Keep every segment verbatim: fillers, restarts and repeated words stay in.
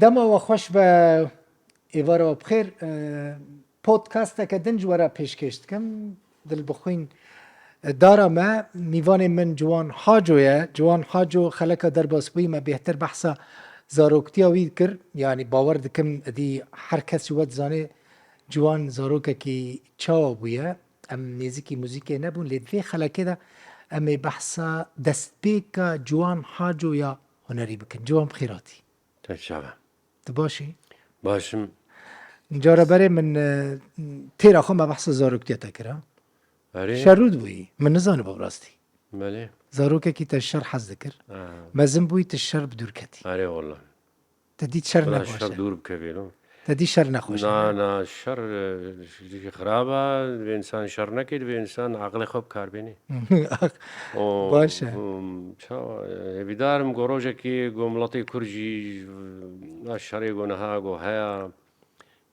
Dema we xweş be, êvara we bi xêr. E, podcasteke din ji we re pêşkêş dikim. Dilbixwîn, e, dara me, mîvanê min Ciwan Haco ye. Ciwan Haco xeleka derbasbûyî me bêhtir behsa zaroktiya wî kir. Yanî bawer dikim, edî her kes ji we dizanê Ciwan zarokekî çawa bûye. Em nêzîkî muzîkê nebûn, lê di vê xelekê de em ê behsa destpêka Ciwan Haco ya hunerî bikin. Ciwan, bi xêr hatî. Te çawa? Tu baş î? Baş im. Cara berê min, e, têra xwe me behsa zaroktiya te kir, ha? Erê. Şerrûd bûyî. Min nizanibû bi rastî. Belê. Zarokekî te şer hez dikir. Ha. Mezin bûyî, tu şer bi dûr ketî. Erê wala. Te dît şer Wala nebaş şer e. Dûr bikevê lo. Te dît şer nexweş e. Na, na, şer, e, tiştekî xirab e, divê însan şer neke, divê însan aqilê xwe bi kar bêne. Aq-, O, baş e. Hûm, çawa, e, hêvîdar im ku rojekê ku miletê Kurd jî, e, na şerê ku niha ku heye,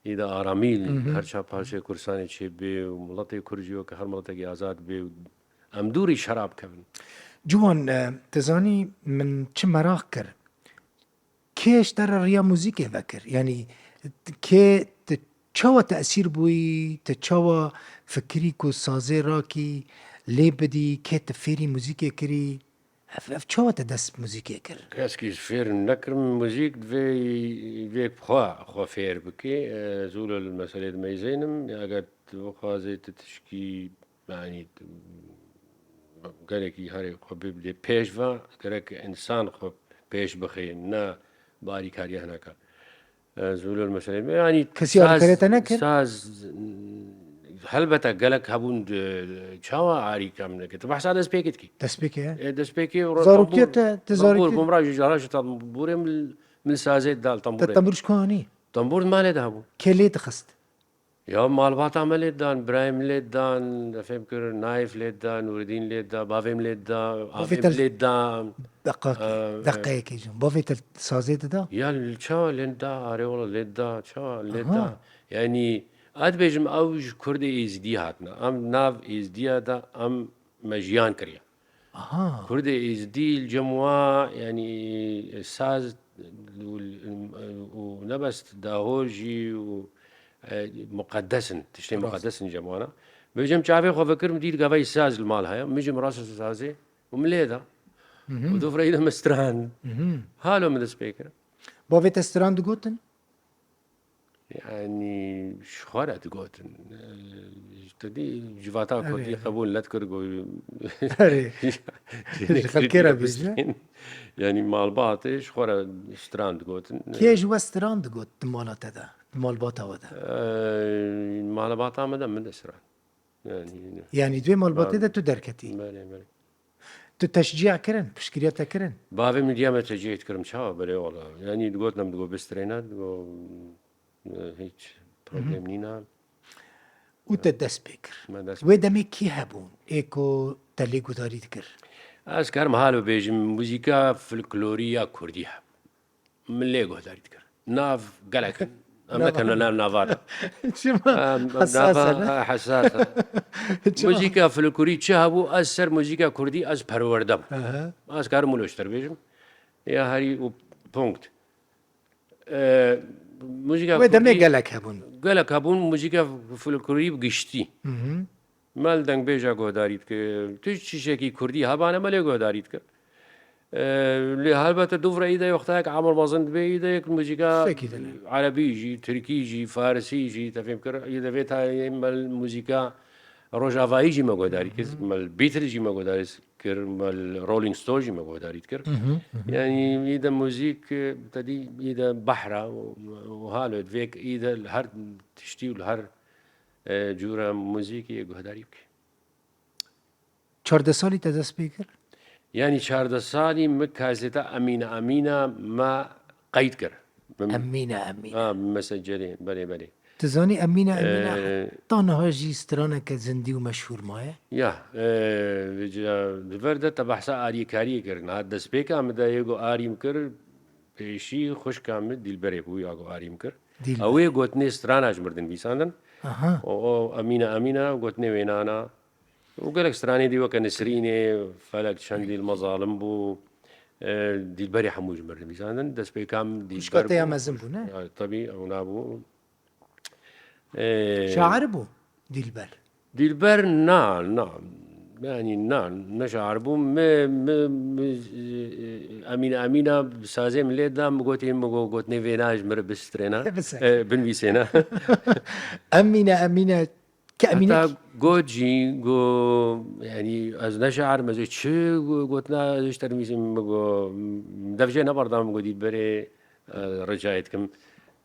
î de aramî Mhm. her çar parçeyê Kurdistanê çêbê û miletê Kurd jî weke her miletekî azad bê û em dûrî şera bikevin. Ciwan, e, tu zanî min çi meraq kir? Kê ji te re riya muzîkê vekir? Yanî, kê tu çawa tesîr bûyî, tu çawa fikirî ku sazê rakî lê bidî, kê tu fêrî muzîkê kirî? Ev, ev çawa te dest bi muzîkê kir? Keskî fêr nekirim muzîk, divê, divê xwe, xwe fêr bikê. Ez wilo li meselê dimeyzênim. Eger tu bixwazê tu tişkî, yanî, tu gelekî herê xwe bibdê pêş ve, gerek însan xwe pêş bixê, ne bi arîkariya hineka. Ez wilo li meselê me, yanî Kesî saz, alîkariya te nekir? Saz, helbete gelek hebûn di, çawa arîka min nekir. Tu behsa destpêkê dikî. Destpêkê, he? E, destpêkê ro-, Zaroktiya tembûr, te, te tembûr, zaroktiya bûm ra ji jara ji tembûrê min, min sazê dal Te tembûrê. Tembûr ji ku anî? Tembûr di malê de hebû. Kê lê dixist? Ya malbata me lê dan, birayê min lê dan, fêm kir, Naif lê dan, Nûredîn lê da, bavê min lê da, Bavê avê te min lê da. Deqakê, Ee, deqeyekê jin. Bavê te sazê dida? Ya li çawa lê da, arê wala lê da, çawa lê Aha. da. Yanî, ez dibêjim ew ji Kurdê Êzidî hatine. Em nav Êzidiya de em me jiyan kiriye. Aha. Kurdê Êzidî li cem wa, yanî, saz û, û ne bes dahor jî û, e, muqedes in, tiştê Rast. muqedes in cem wana. Min cem çavê xwe vekir, min dît gavayî saz li mal heye. Min jî min rast sazê û min lê da. Mhm. Û du fireyî de min strand. Mhm. Halo min dest pê kir. Bavê te strand digotin? Yanî ji xwe re digotin. Te dî civata Erê, kurdî erê. qebûl nedikir, got, Erê. Ji xelkê re bêje. Yanî malbatê ji xwe re stran digotin. Kê ji we stran digot di mala te de, di malbata we de? Ee, malbata me de min de stran. Yanî, Yanî di wê malbatê de tu derketî? Belê, belê. Tu teşcîya kirin, piştgiriya te kirin? Bavê min diya me teşcîya dikirim, çawa belê wala. Yanî digot, em digot bistrêne, digot, e, hiç problem nîne. Û te dest pê kir. Me dest Wê demê kî hebûn, ê ku te lê guhdarî dikir? Ez karim halo bêjim, muzîka folklorî ya kurdî hebû. Min lê guhdarî dikir. Nav gelek in. Em Nava. nekin li nav nava de. Çima? Em, em Hesas e, nava, ne? ha, hesas e. Çima? Muzîka folklorî çi hebû, ez ser muzîka kurdî ez perwerde bûm. Aha. Ez karim wilo ji te bêjim. Ya herî û punkt. E, muzîka Wê demê kurdî gelek hebûn. Gelek hebûn, muzîka folklorî bi giştî. Hı hı. Me li dengbêja guhdarî dikir. Tu ji tiştekî kurdî hebane me lê guhdarî dikir. Ee, lê helbete dûvre îde wextayek emir mezin dibe, îde yek muzîka Şekî dene. erebî jî, tirkî jî, farisî jî, te fêm kir, îde vê tayê me li muzîka rojavayî jî me guhdarî kir, Hı hı. me li Beatles jî me guhdarî kir, me li Rolling Stone jî me guhdarî kir. Hı hı, hı hı. Yanî îde muzîk, e, te dî îde behra û, û halo divêk îde li her tiştî û li her e, cûra muzîkê guhdarî bike. Çardeh salî te dest pê kir? Yanî çardeh salî min kaseta Emîne Emîne me qeyd kir. Min Emîne Emîne. Ha, bi mesencerê, belê, belê. Tu zanî Emîne Emîne E, heta niha jî straneke zindî û meşhûr maye? Ya, e, vêca, li vir de te behsa arîkariyê kir. Niha destpêka min de yê ku arî min kir, pêşî xwişka min Dîlberê bû ya ku arî min kir. Dîlber. Ew ê gotinê strana ji mir dinivîsandin. Aha. O, o Emîne Emîne gotinê wênana. Û gelek stranê dî weke Nisrînê, Felek çendî li me zalim bû. E, Dîlberê hemû ji mir nivîsandin. Destpêka min Dîlber Xwişka te ya bû. Mezin bû, ne? Ya, tabî, ew nabû. E, Şair bû Dîlber. Dîlber na, na. Yani na, ne şair bû. Mi, mi, mi, e, Emîne, Emîne sazê min lê da, mi gotî, mi got, gotinê vêna ji mir bistrêna. Bisekine. E, binivîsêna. Emîne, Emîne. Ke Emîne Heta kî? got jî, go, yani ez ne şair me, ez çi go-, gotina ez ji te nivîsim, mi go, devjê nebarda, mi go Dîlberê, e, ricayê dikim,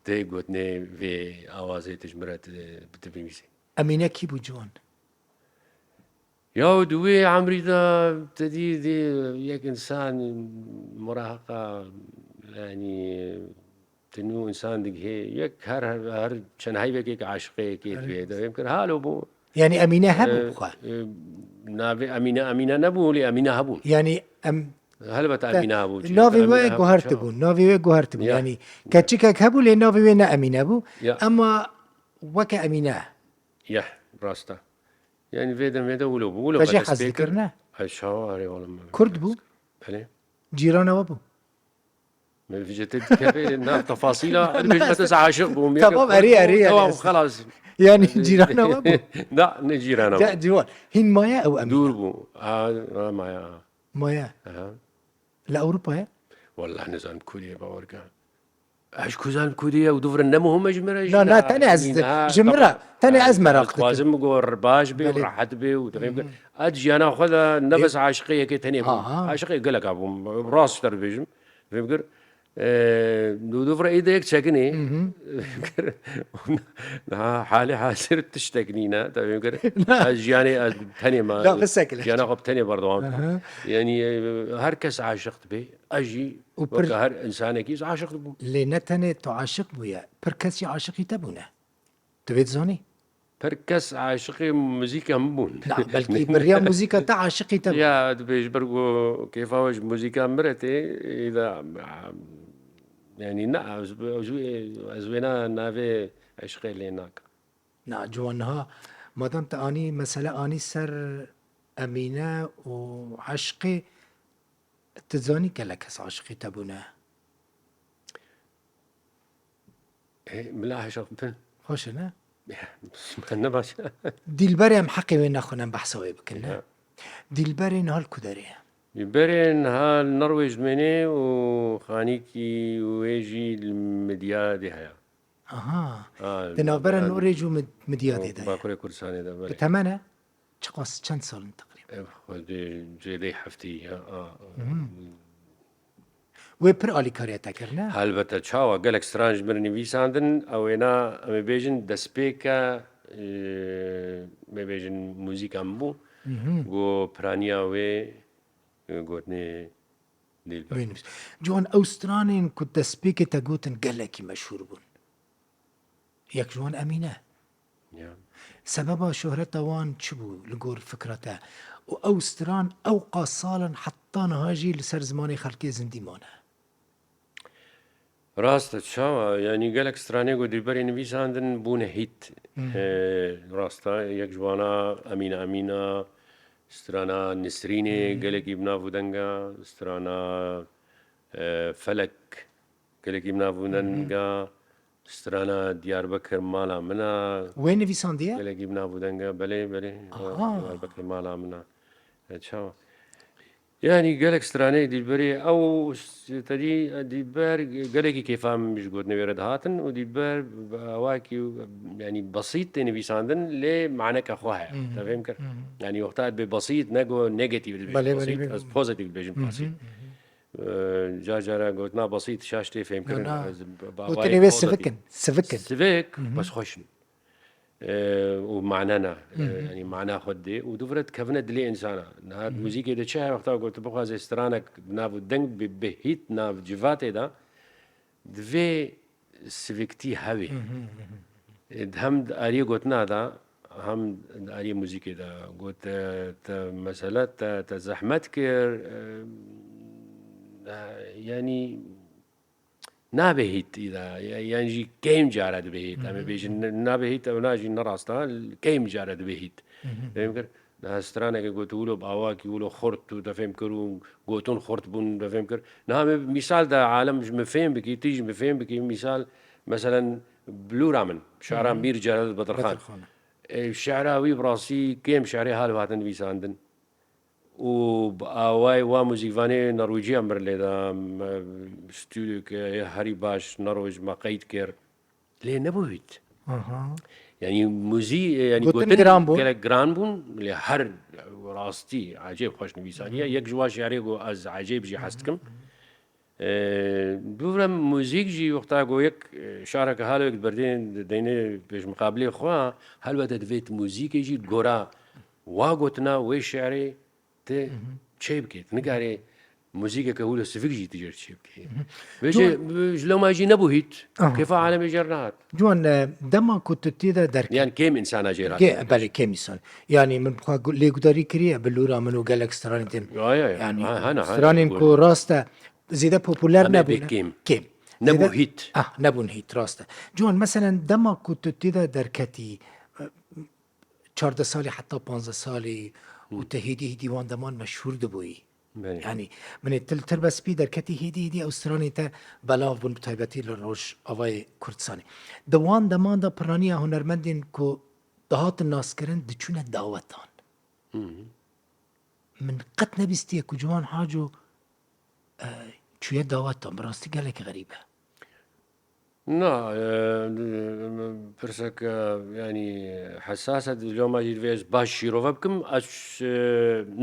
tê gotinê vê awazê tu ji mir re tu, tu binivîsî. Emîne kî bû ciwan? Ya di wê emrî de te dî, dî yek insan muraheqa, yani, tu nû insan digihê, yek her, her, her çend heyvekê ki aşiqê yekê dibê. De vêm kir, halo bû. Yani Emîne hebû E, bixwe. e, navê Emîne, Emîne nebû, lê Emîne hebûn. Yani em Helbet Emîne hebû. Navê we guhert bû. Navê we guhert bû. Ya. Yani keçikek hebû lê navê wê ne Emîne bû. Ya. Ama weke Emîne. Yeh, rasta. Yani vê demê de wilo bû. Wilo Te jê dest hez pê kir. dikirine? Ay, çawa arê oğlum. Kurd bû? Belê. Cîrana we bû? Me vîcetê dikeve nav tefasîla, ez bêjim ez aşiq bûm. Tamam, erê, erê, erê. Tamam, xelas. Yani cîrana we bû? Da, ne cîrana bû. Te ciwan. Hîn maye ew Emîne? Dûr bû. Ha, ha, maye, ha. Maye. Aha. Li Ewropayê? Wallah nizanim kurê, bawer ke. Ez ku zanim kurê ye û dûvre ne muhim e ji min re jî. Na, na, tenê ez, ji min re, tenê ez meraq dikim. Dixwazim go baş bê û Belê. rehet bê û dixwazim. Ez jiyana xwe de ne bes aşiqê yekê tenê bûm. Aşiqê gelek bûm. Rast ji te re dibêjim. Vêm kir. Eee, dû, dûvre ê de yek çekinê. Vêm kir. Niha halê hazir tiştek nîne. Te vêm kir. Ez jiyanê ez tenê me. Da, bisekine. Jiyana xwe bi tenê berdewam. Aha. Yani, e, her kes aşiq dibe. Ez jî Û pir- weke her insanekî ez aşiq dibûm. Lê ne tenê tu aşiq bûye, pir kes jî aşiqî te bûne. Tu vê dizanî? Pir kes aşiqê muzîka min bûn. Na, belkî bi riya muzîka te aşiqî te bûne. Ya, dibêj bir ku kêfa we ji muzîka min re tê, ê de, yani ne, ez, ez, ez wêna navê eşqê lê nakim. Na, ciwan niha, madem te anî, mesele anî ser Emîne û eşqê, tu zanî gelek kes aşiqî te bûne. Ê, bila heşa xwe bin. Xweş e, ne? Ne baş. Dîlberê em heqê wê nexwin, em behsa wê bikin, ne? Ya. Dîlberê niha li ku derê ye? Dîlberê niha li Norwêc dimêne û xanîkî wê jî li Midyadê heye. Aha. Ha, di navbera Norwêc û Mid-, Midyadê de ye. Bakurê Kurdistanê de, belê. Bi temen e? Çiqas, çend sal in teqrîben? Ev xwedê zêdeyî heftê ya. A, a. Wê pir alîkariya te kir, ne? Helbete, çawa gelek stran ji min re nivîsandin, ew ê na, em ê bêjin destpêka, e, me bêjin muzîka min bû. Go piraniya wê, e, gotinê Dîlber. Wê nivîs. Ciwan, ew stranên ku destpêkê te gotin gelekî meşhûr bûn. Yek ji wan Emîne. Ya. Sebeba şohreta wan çi bû li gor fikra te? Û ew stran ew qas sal in heta niha jî li ser zimanê xelkê zindî mane. Rast e, çawa? Yanî gelek stranê ku Dîlberê nivîsandin bûne hît. Ee, rast e, yek ji wana Emîne Emîne, strana Nisrînê gelekî bi nav û deng e, strana, e, Felek, gelekî bi nav û deng e, strana Diyarbekir mala min e. Wê nivîsandiye? Gelekî bi nav û deng e, belê, belê. Aha. Diyarbekir mala min e. E, çawa? Yani gelek stranê Dîlberê, ew s-, te dî, Dîlber gelekî kêfa min ji gotinê wê re dihatin û Dîlber bi awakî, yani besît tê nivîsandin, lê maneke xwe heye. Te fêm kir? Yani wexta dibê besît, ne go negatif dibêjin, belê, belê, besît, belê, ez pozitif dibêjim, pasîf. Ee, car cara gotina besît şaş tê fêmkirin. Na, na. Ez bi, bi gotinê wê pozitif. Sivik in, sivik in. Sivik, bes xweş in. Ee, û mane ne. Ee, yani mana xwe dê. Û dûvre dikevine dilê insana. Niha muzîkê de çi heye wexta ku tu bixwazê stranek bi nav û deng bi, bi hît nav civatê de, divê siviktî hewê. Ê, hem di ariyê gotina de, hem di ariyê muzîkê de. Got, te, te mesele, te, te zehmet kir, e, e, yanî nabê hît îda, ya-, yan jî kêm care dibê hît. Em ê bêjin, ne, nabê hît, ew na jî ne rast e, kêm care dibê hît. Fêm kir? Niha straneke got wilo bi awakî wilo xurt û te fêm kir û gotin xurt bûn te fêm kir. Niha min mîsal da alem ji min fêm bikî, tu jî min fêm bikî. Mîsal, meselen, Bilûra min, şara Mîr Celal Bedirxan. Bedirxan. E, şi'ra wî bi rastî kêm şi'rê hal hatin nivîsandin. Û bi awayê wa muzîkvanê Norwêciya mir lê da, me stûdyoke herî baş Norwêc me qeyd kir. Lê nebû hît. Aha. Yanî muzî-, yanî Gotin gotin giran bû. Gelek giran bûn, lê her rastî ecêb xweş nivîsaniye. Yek ji wan şi'rê ku ez ecêb jî hez dikim. Ee, bûra muzîk jî wexta ku yek, e, şareke halo yek berdê deyne pêşmiqabilê xwe, helbete divê tu muzîkê jî gora wa gotina wê şi'rê tu çê bikê. Tu nikarê muzîkeke wilo sivik jî tu jê çê bikê. Vê Ciwan jê, ji loma jî nebû hît. Aha. Kêfa alemê jê nehat. Ciwan, e, dema ku tu tê de derkevî. Yan kêm insana jê Kê-, belê, kêm insan. Yanî min xwe gu-, lêgudarî kiriye Bilûra min û gelek stranên din. Ya, ya, ya. Yanî Ha, hana, hana, stranên buyur. ku rast e, zêde populer Em ê nebûne. bê kêm. Kêm. Nebû Zêde hît. Ah, nebûn hît, rast e. Ciwan, meselen, dema ku tu tê de derketî, e, çardeh salî heta panzdeh salî û te hêdî hêdî wan deman meşhûr dibûyî. Belê. Yanî, min ê til tir be spî derketî hêdî hêdî ew stranên te belav bûn, bi taybetî li Rojavayê Kurdistanê. Di wan deman de piraniya hunermendên ku dihatin naskirin diçûne dawetan. Hı hı. Min qet nebîstiye ku Ciwan Haco, e, çûye dawetan. Bi rastî gelek xerîb e. Na, e, pirsek, e, yanî hesas e, loma jî divê ez baş şîrove bikim. Ez, e,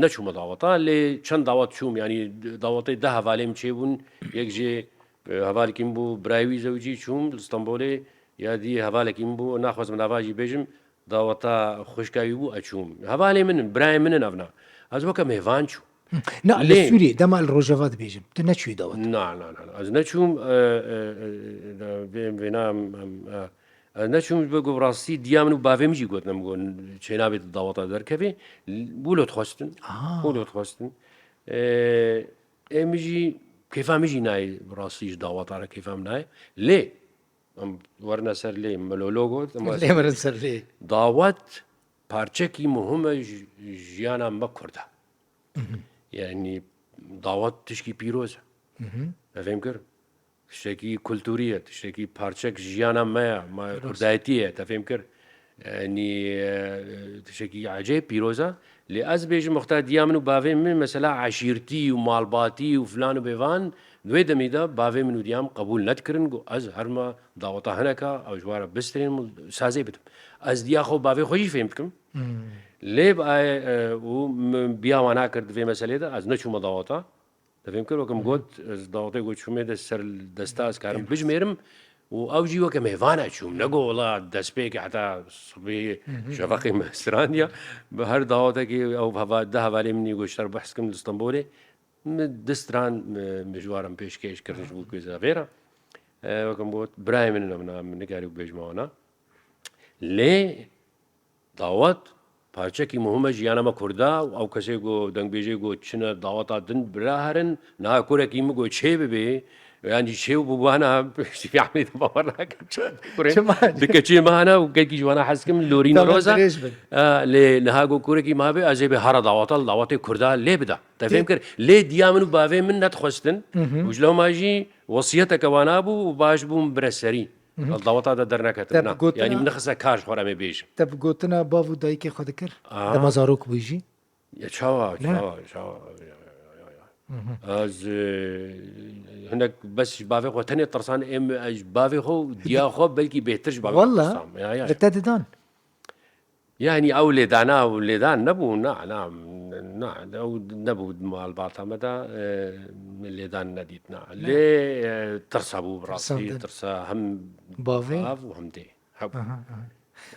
neçûme daweta, lê çend dawet çûm, yanî dawetê deh hevalê min çêbûn, yek jê, e, hevalekî min bû, birayê wî zewicî çûm li Stenbolê, ya dî hevalekî min bû, naxwazim nava jî bêjim, daweta xwişka wî bû, ez çûm. Hevalê min in, birayê min in evna. Ez weke mêvan çûm. Na, li Lê Sûriyê, dema li Rojava dibêjim, tu neçûyî dawet? Na, na, na, na. Ez neçûm, e, e, e, e, vê, vêna, em, em, e, ez neçûm ji bo ku rastî diya min û bavê min jî gotin, em got, çênabê tu daweta derkevê. Wilo dixwestin. Aha. Wilo dixwestin. E, ê min jî, kêfa min jî nayê, rastî ji daweta re kêfa min nayê. Lê, em werine ser lê, milolo got, em Lê mirin ser lê. Dawet parçekî muhim e ji jiyana me Kurda. Mhm. Yanî dawet tişkî pîroz e. Mhm. Te fêm kir? Tiştekî kulturî ye, tiştekî parçek jiyana me ye, me Rast. Kurdayetî ye, te fêm kir? Yanî, e, tiştekî ecêb pîroz e. Lê ez bêjim, wexta diya min û bavê min, mesela eşîrtî û malbatî û filan û bêvan, di wê demî de bavê min û diya min qebûl nedikirin, got, ez herma daweta hineka, ew ji we re bistirînim û sazê bidim. Ez diya xwe û bavê xwe jî fêm dikim. Hmm. Lê bi ayê, e, û min biya wan nakir di vê meselê de, ez neçûme daweta. Te fêm kir, weke min got, ez dawetê ku çûmê de ser desta ez karim bijmêrim û ew jî weke mêvan e çûm. Ne got, wela destpêkê heta sibê şefeqê me strandiya. Bi her dawetekê ew heva-, deh hevalê min ê ku ji te re behs kim li Stenbolê. Min du stran, e, min ji wan re pêşkêş kirin ji bo ku ez vê re. E, weke min got, birayê min in, em na, min nikarî bêjime wana. Lê dawet parçekî muhim e jiyana me Kurda û ew kesê ku dengbêjê ku çine daweta din bira herin, niha kurekî min ku çê bibe, yan jî çê û bibana, piştî vê emrê de bawer nakim. Kurê Çima? Di keçê me hene û gelkî ji wana hez kim, Lorîne Tamam, Roza. dirêj bin. E, lê niha ku kurekî me be, ez ê bê hara daweta, li dawetê Kurda lê bida. Te Tê- fêm kir? Lê diya min û bavê min nedixwestin. Mhm. Û ji loma jî wesiyeteke wana bû û baş bûm bire serî. Mhm. Li daweta de derneketibû, Te na. bi gotina Yanî min nexiste kar ji xwe re em ê bêjin. Te bi gotina bav û dayikê xwe dikir? Aha. Dema zarok bûyî jî? Ya çawa, Ne? çawa, çawa, ya, ya, ya, ya. Mhm. Ez, e, hinek bes ji bavê xwe tenê tirsan, em, ez ji bavê xwe û diya xwe belkî bêhtir ji bavê xwe Walla, tirsam. Ya, ya. Li te didan? Yanî ew lêdana û lêdan nebû, na, na, na, ew nebû di malbata me de, e, lêdan nedît, na. Ne. Lê, e, tirsa bû, bi Tirsa rastî, din. tirsa hem Bavê? bav û hem dê. Heb. Aha, aha.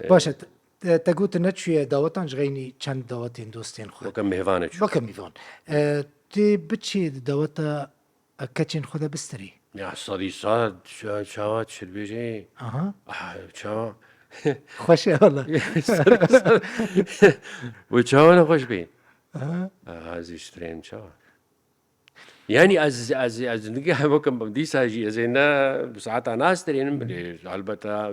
E, Baş e, te, te, te got neçûye dawetan ji xeynî çend dawetên dostên xwe. Weke mêvan e çû. Weke mêvan. E, tu biçî di daweta Ev keçên xwe de bistirî. Ya sedî sed, ça-, çawa çi dibêjê? Aha. Ah, çawa? Xweş e wala. Wê çawa ne xweş bê? Aha. Ah, ez ê strên çawa? Yani ez, ez, ez nika weke dîsa jî ez ê ne bi saeta nastrênim, bilê helbeta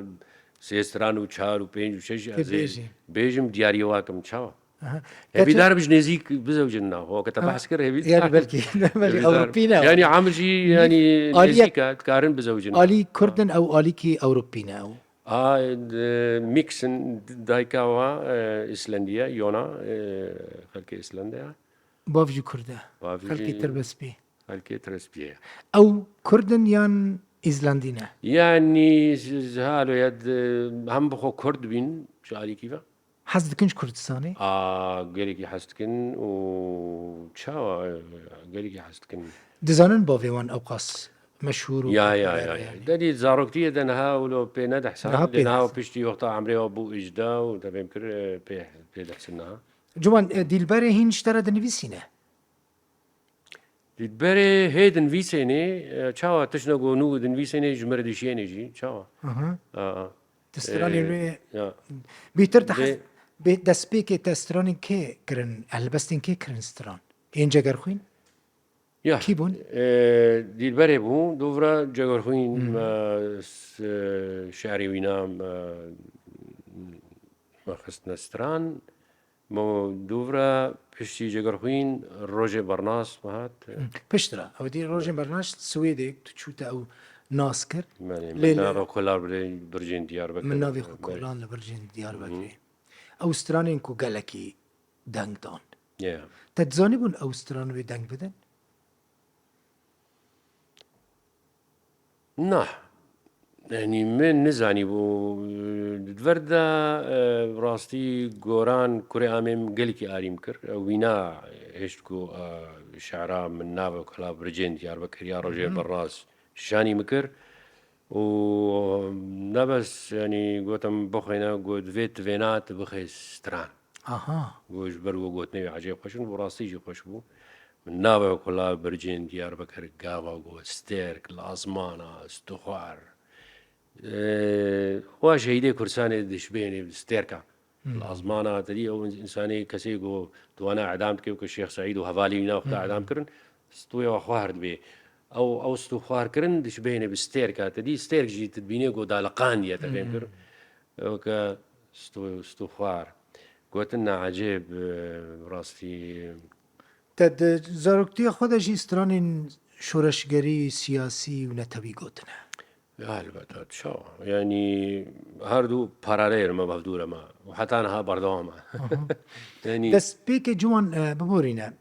sê stran û çar û pênc û şeş Tê ez ê bêjî. bêjim diyariyê wakim çawa? Aha. Hevîdar bi ji nêzîk bizewicin na. Ho, ke te Ha. behs kir, hevîdar. Yani belkî, belkî Hevîdar. Ewropî ne. Yani amir jî, yani Alî nêzîk e, dikarin bizewicin. Alî Kurd in ew alîkî Ewropî ne ew? A, e, mix in, dayika wa, e, Îslendiye, Yona, e, xelkê Îslende ya. Bav jî Kurd e. Bav jî Xelkê tirbespî. Xelkê tirbespî ye. Ew Kurd in yan Îslandî ne? Yani, z-, z-, halo ya di, hem bi xwe Kurd bîn, ji alîkî ve. Hez dikin ji Kurdistanê? A, gelekî hez dikin û çawa, e, gelekî hez dikin. Dizanin bavê wan ewqas meşhûr û Ya, ya, popüler ya, ya. yani. Derî zaroktiyê de niha wilo pê nedihsan. Niha Lê pê niha dihsan. piştî wexta emrê wa bû îjda û te fêm kir, e, pê, pê dihsin niha. Ciwan, e, Dîlberê hîn ji te re dinivîsîne? Dîlberê hê dinivîsênê, e, çawa tiştine ku nû dinivîsênê ji min re dişiyênê jî, çawa? Aha. A, a. Ti stranên Ee, wê ya. Bêtir te Bê- hez-, bê-, destpêkê te stranên kê kirin, helbestên kê kirin stran? Ên Cegerxwîn? Ya. Kî bûn? Ee, Dîlberê bû, dûvra Cegerxwîn, Hmm. me s-, e, şerê wîna me, me xistine stran. Mo dûvra piştî Cegerxwîn, Rojê Bernas me hat. Pişt re, ew dî Rojê Bernas Swêdê tu çû te ew nas kir. Belê, Lê min li nava kolar birê bircên Diyarbekir. Min navê xwe Belê. kolan li bircên Diyarbekirê. Hı. Ew stranên ku gelekî deng dan. Ya. Te dizanîbûn ew stran wê deng bidin? Na. Yanî min nizanîbû. Di vir de, e, rastî goran kurê amê min gelekî arîm kir. Ew wîna hişt ku, e, şe'ra min nava kola bircên Diyarbekir ya Rojê Mhm. Bernas şanî min kir. Û ne bes, yanî gotim bixwîne, got, "Vê tu vêna, tu bixê stran." Aha. Got, "Ji ber we gotinê wî ecêb xweş in." Û rastî jî xweş bû. Min nava kola bircên Diyarbekir gava got, "Stêrk, lazmana, stixwar." Ee, xwe şehîdê Kurdistanê dişibênê stêrka. Hmm. Lazmana, te dî ew insanê, kesê ku diwana edam dike, ku Şêx Seîd û hevalê wîna wexta Hmm. edam kirin, stûyê wa xwar dibê. Ew, ew stû xwar kirin, dişibênê bi stêrka. Te dî stêrk jî tu dibînê ku daliqandiye, te fêm Hmm. kir. Ew ke stû, stû xwar. Gotin ne ecêb, e, rastî. Te di zaroktiya xwe de jî stranên şoreşgerî, siyasî û netewî gotine? Ya, elbet, çawa? Yanî her du paralel me, mevdû re me. Û heta niha berdewam e. Aha. Yanî Destpêkê ciwan, e, biborîne.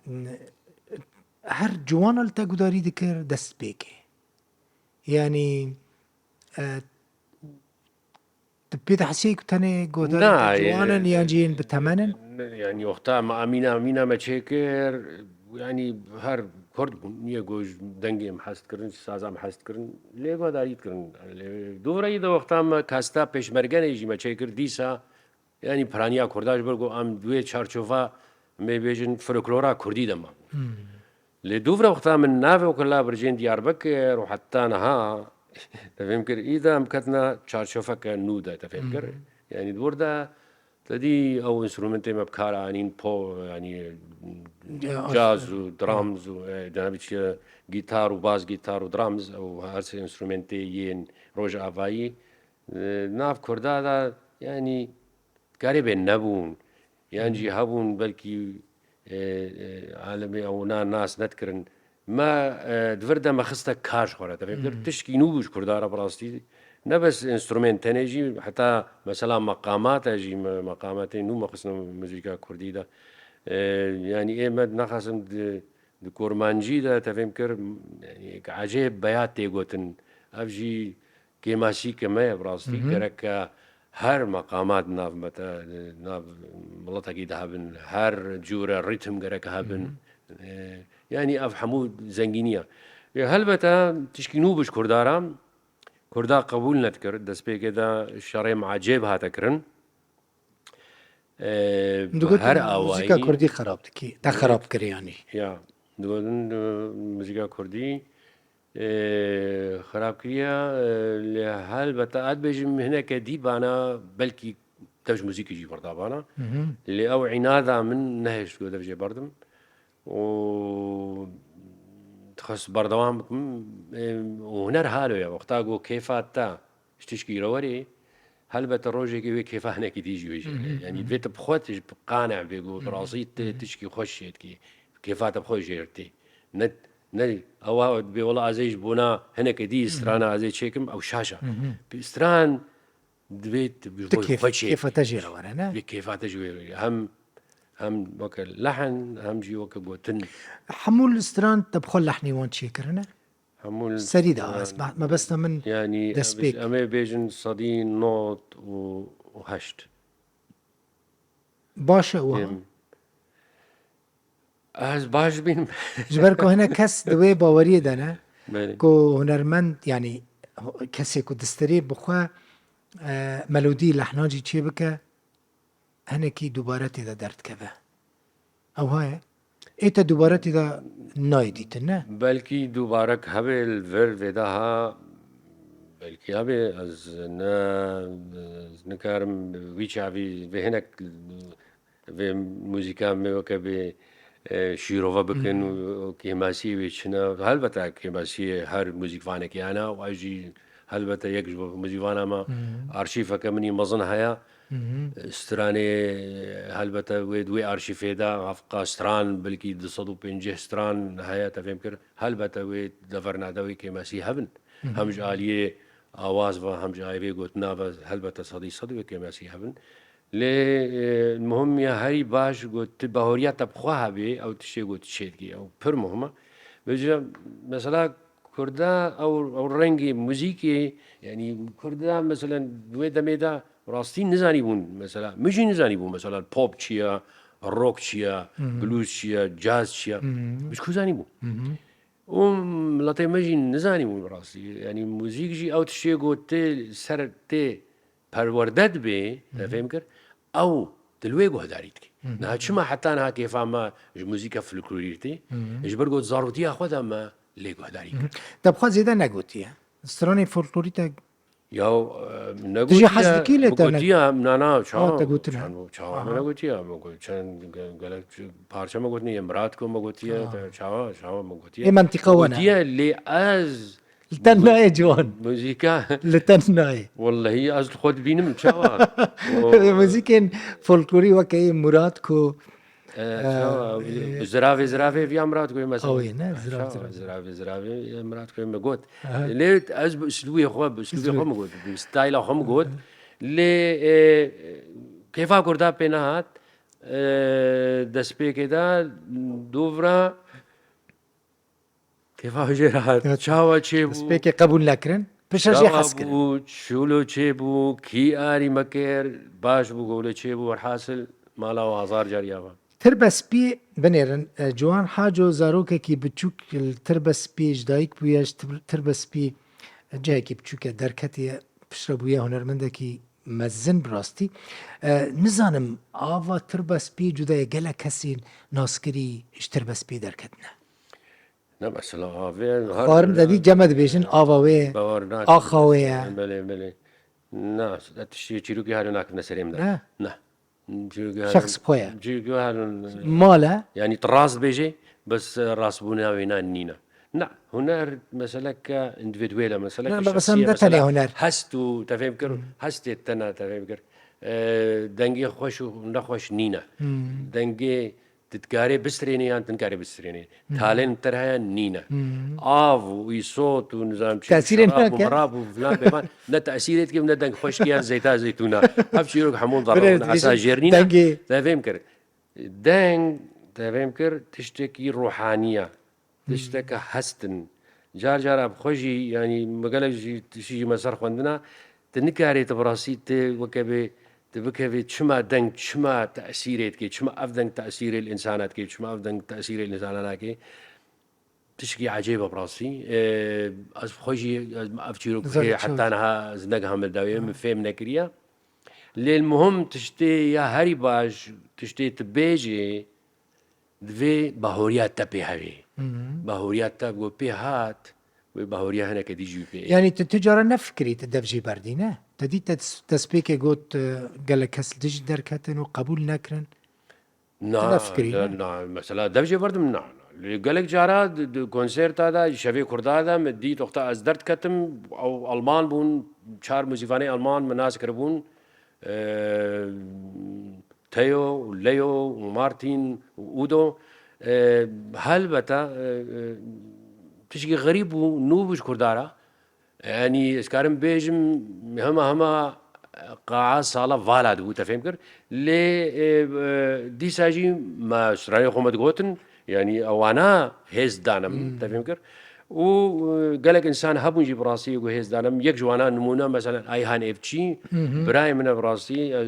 Her ciwan li te gudarî dikir destpêkê. Yanî, e, tu pê dihesiyê ku tenê guhdarên Na, te ciwan in e, yan jî yên bi temen in? Ne, yanî wexta me Amîna, Amîna me çêkir, yanî her Kurd bûn, niye ku ji dengê em hez dikirin, ji saza em hez dikirin, lê guhdarî dikirin. Lê dûvra yî de wexta me kasta pêşmergenê jî me çêkir, dîsa Yanî piraniya Kurda ji ber ku em di wê çarçova, em ê bêjin, folklora Kurdî de mabû. Hmm. Lê dûvra wexta min navê wekî la bircên Diyarbekir û heta niha, te fêm kir, îda em ketine çarçoveke nû de, te fêm kir. Hmm. Yanî di wir de, te dî ew înstrumentê me bi kar anîn, po, yanî Ya, caz aslında. û drums û, e, denabî çi, gîtar û bas gîtar û drums, ew her sê înstrumentê yên rojavayî, e, nav Kurda de, yanî, Karê bê nebûn, yan jî hebûn belkî, e, e, alemê ew na nas nedikirin. Me, e, di vir de me xiste kar ji xwe re. Te fêm kir, Hmm. tişkî nû bû ji Kurda re bi rastî. Ne bes înstrument tenê jî, heta mesela meqamat e jî, me, meqamatê nû me xistine muzîka Kurdî de. E, yanî ê me naxasim di, di Kurmancî de te fêm kir, yanî ecêb beya tê gotin. Ev jî Kêmasîke me ye bi rastî. Mhm. Gereke her meqamat nav mete-, nav miletekî de hebin, her cûre rîtim gereke hebin. Mhm. E, yanî ev hemû zengînî ye. E, helbete tişkî nû bû ji Kurda re. Kurda qebûl nedikir. Destpêkê de şerê me ecêb hate kirin. E, Digotin her awayî muzîka Kurdî xerab dikî. Te xerab kir yanî. Ya, digotin, e, muzîka Kurdî, e, xerab kiriye, e, lê helbete ez dibêjim hineke dî bana, belkî dev ji muzîkê jî berda bana. Mhm. Lê ew înada min nehişt ku dev jê berdim. Û dixwest berdewam bikim, e, û huner halo ye. Wexta ku kêfa te ji tişkî re werê, Helbete rojekê wê kêfa hinekî dî jî wê jê re. Yanî divê tu bi xwe tu ji qane bê ku bi rastî tu tişkî xweş çê dikî. Kêfa te bi xwe jê re tê. Ne, ne, ewa dibê wela ez ê ji bona hineke dî strana ez ê çêkim, ew şaş e. Stran divê tu bi Tu xwe kêf, xwe çê kêfa te jê re were, ne? Divê kêfa te jî wê re. Hem, hem weke lehn, hem jî weke gotin. Hemû li stran te bi xwe lehnî wan çêkirine? Hemû li Serî de stran, ez, me-, mebesta min yanî, destpêk. Em ê bêjin sedî nod û heşt. Baş e wiha? Em, ez baş dibînim. Ji ber ku hinek kes di wê baweriyê de ne, Belê. ku hunermend, yanî ho-, kesê ku distirê bi xwe, e, melodî, lehna jî çê bike, hinekî dubare tê de derdikeve. Ew ha ye. Ê te dubare tê de nayê dîtin, ne? Belkî dubarek hebe li vir vê de ha, belkî hebe, ez ne, ez nikarim wî çavî vê hinek vê muzîka me weke bê, e, şîrove bikin û, û kêmasiyê wê çi ne. Helbete kêmasiyê her muzîkvanekê hene û ez jî helbete yek ji bo muzîkvana me arşîveke min î mezin heye. Stranê helbete wê di wê arşîvê de hevqa stran, belkî du sed û pêncî stran heye, te fêm kir. Helbete wê deverna de wê kêmasî hebin. Hem ji aliyê awaz ve, hem ji aliyê gotina ve helbete sedî sed wê kêmasî hebin. Lê, e, muhim ya herî baş got, tu bahoriya te bi xwe hebê, ew tiştê got çêdikî, ew pir muhim e. Vêca, mesela, Kurda ew, ew rengê muzîkê, yanî Kurda, mesela, di wê demê de rastî nizanîbûn, mesela, min jî nizanîbû, mesela, pop çi ye, rock çi ye, blues çi ye, caz çi ye. Min ji ku zanîbû? Û miletê me jî nizanîbûn bi rastî. Yanî muzîk jî ew tiştê ku tê ser tê perwerde dibê, te fêm kir, ew tu li wê guhdarî dikî. Niha çima heta niha kêfa me ji muzîka folklorî tê? Ji ber ku di zarotiya xwe de me lê guhdarî kir. Te bi xwe zêde negotiye. Stranê folklorî te Ya, e, Tu jî hez negotiye, dikî lê min te ne- gotiye, na, na, Ha, çawa, te gotin, ha. çawa, çawa, min Aha. negotiye, min got, çend ge-, gelek parça min gotine, yê Mirat ku min gotiye, Ha. te çawa, çawa min gotiye. Ê mentika wana. Gotiye, lê ez Li te nayê ciwan. muzîka, Li te nayê. wellehî ez li xwe dibînim çawa. O Muzîkên folklorî weke yê Mirat ku E, çawa, e, bi ziravê, ziravê viya Mirat goyê mesela. Awê ne, zirav, Çawa, zirav. ziravê, ziravê, e, Mirat goyê me got. Aha. Lê ez bi uslûbê xwe, bi uslûbê Uslûbê. xwe me got, bi stayla xwe me got. Aha. Lê, e, kêfa Kurda pê nehat, e, destpêkê de dovra Kêfa jê re hat. Evet. Çawa çêbû? Destpêkê qebûl nekirin. Piştre jê Çawa hez kirin. bû? Çûlo çêbû? Kî arî me kir? Baş bû, gole çêbû? Werhasil, mala we hazar car ya ve. Tirbe spî binêrin. E, Ciwan Haco zarokekî biçûk li tirbe spî ji dayik bûye, ji tir-, tirbe spî cihekî biçûk e, derketiye, piştre bûye hunermendekî mezin bi rastî. E, nizanim, ava tirbe spî cuda ye, gelek kesên naskirî ji tirbe spî derketine. Ne mesela avê her Xwarin de dî cem e dibêjin, ava wê ye, Bawer nakim. axa wê ye. Belê, belê. Na, tiştê çîrokê herin nakifne serê min de. Ne? Ne. Çîrokê herin Şexs xwe ye. çîrokê herin Mal e. Yanî tu rast bêjê, bes rastbûna wê na nîne. Na, huner meseleke individuel e, meseleke Na, bes şexsî em ye, de tenê mesela huner. hest û te fêm kir, Hmm. hestê te ne te fêm kir. E, dengê xweş û nexweş nîne. Hmm. Dengê Tu dikarê bistrênê yan tu nikarê bistrênê. Hmm. Talent te heye nîne. Hmm. Av û îsot û nizam çi, Tesîrê şerab û nake. merab û filan bêvan, ne tesîrê dike, ne deng xweşkî yan zeyta zeytûna. Ev çîrok hemû Birêz zarar asa dibêjin jêr nîne. dengê. Te fêm kir. Deng, te fêm kir, tiştekî ruhanî ye. Tişteke hest in. Car car ev xwe jî, yanî me gelek jî tiştî jî me ser xwendina, tu nikarê tu bi rastî tu weke bê, tu bikevê çima deng, çima tesîrê dike, çima ev deng tesîrê li însana dike, çima ev deng tesîrê li însana nake. Tiştekî ecêb e bi rastî. Ê, ez bi xwe jî, ez, ev çîrok Zor bikê, çaw. heta niha ez negihame li dawiyê, min fêm nekiriye. Lê muhim tiştê ya herî baş, tiştê tu bêjê, Divê bahoriya te pê hevê. Hı hı. Bahoriya te ku pê hat, wê bahoriya hineke dî jî pê. Yanî tu, tu cara nefikirî tu dev jê berdî, ne? Te dî te des-, destpêkê got, e, gelek kes li dijî derketin û qebûl nekirin. Na, Tu nefikirî, na, ne? na, mesela dev jê berdim, na, na. Lê gelek cara di, di konserta de, şevê Kurda de, min dît wexta ez derdiketim, ew Alman bûn, çar muzîkvanê Alman min nas kiribûn, e, Theo û Leo û Martin û Udo. E, helbete, e, e, tişkî xerîb bû, nû bû ji Kurda re. Yanî, ez karim bêjim, hema, hema qaa sala vala dibû, te fêm kir. Lê, e, e, dîsa jî me stranê xwe me digotin, yanî, ewana hêz danim, te fêm kir. Û, e, gelek însan hebûn jî bi rastî ku hêz danim. Yek ji wana nimûne, meselen, Ayhan Evçî, birayê min e bi rastî, ez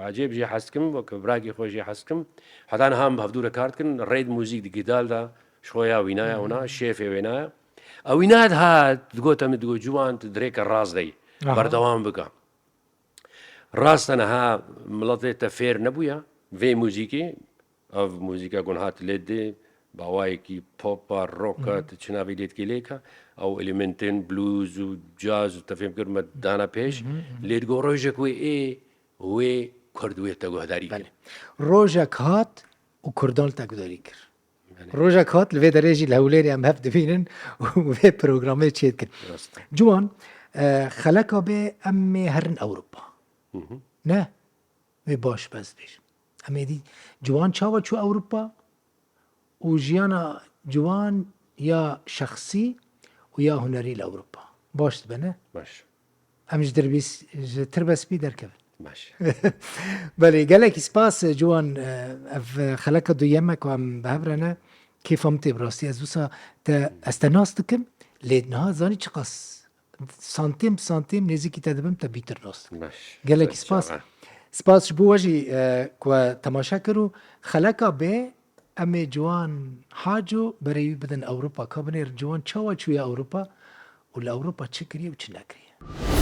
ecêb jê hez dikim, weke birakî xwe jê hez dikim. Heta niha em bi hevdû re kar dikin, rêd muzîk di gidal de, ji xwe ya wîna ya, wina, şêfê wêna ya. Ewîna dihat, digot, em digot, Ciwan, tu dirêke rast dey. Aha. Berdewam bike. Rast e, niha miletê te fêr nebûye vê muzîkê. Ev muzîka ku niha tu lê dê, bi awayekî pop a, rock a, tu çi navê lê dikî lê ke, ew elementên blues û jazz û te fêm kir me dana pêş. Lê digot rojek wê ê, wê Kurd wê te guhdarî kir. Belê. Rojek hat û Kurdan li te guhdarî kir. Belê. Rojek hat, li vê derê jî li Hewlêrê em hev dibînin û vê programê çêdikin. Rast. Ciwan, e, xeleka bê em ê herin Ewropa. Ne? Wê baş bes bêjim. Em ê dî Ciwan çawa çû Ewropa û jiyana Ciwan ya şexsî û ya hunerî li Ewropa. Baş dibe, ne? Baş. Em ji dirbîs-, ji tirbespî derkevin. Baş. Belê, gelekî spas, Ciwan, e, ev xeleka duyem e ku em bi hev re ne, kêfa min tê bi rastî. Ez wisa te, ez te nas dikim, lê niha zanî çiqas santêm bi santêm nêzîkî te dibim, te bîtir nas dikim. Baş. Gelekî spas. Spas ji bo we jî, e, ku we temaşe kir û xeleka bê, em ê Ciwan Haco berê wî bidin Ewropa. Ka binêrin Ciwan çawa çûye Ewropa û li Ewropa çi kiriye û çi nekiriye.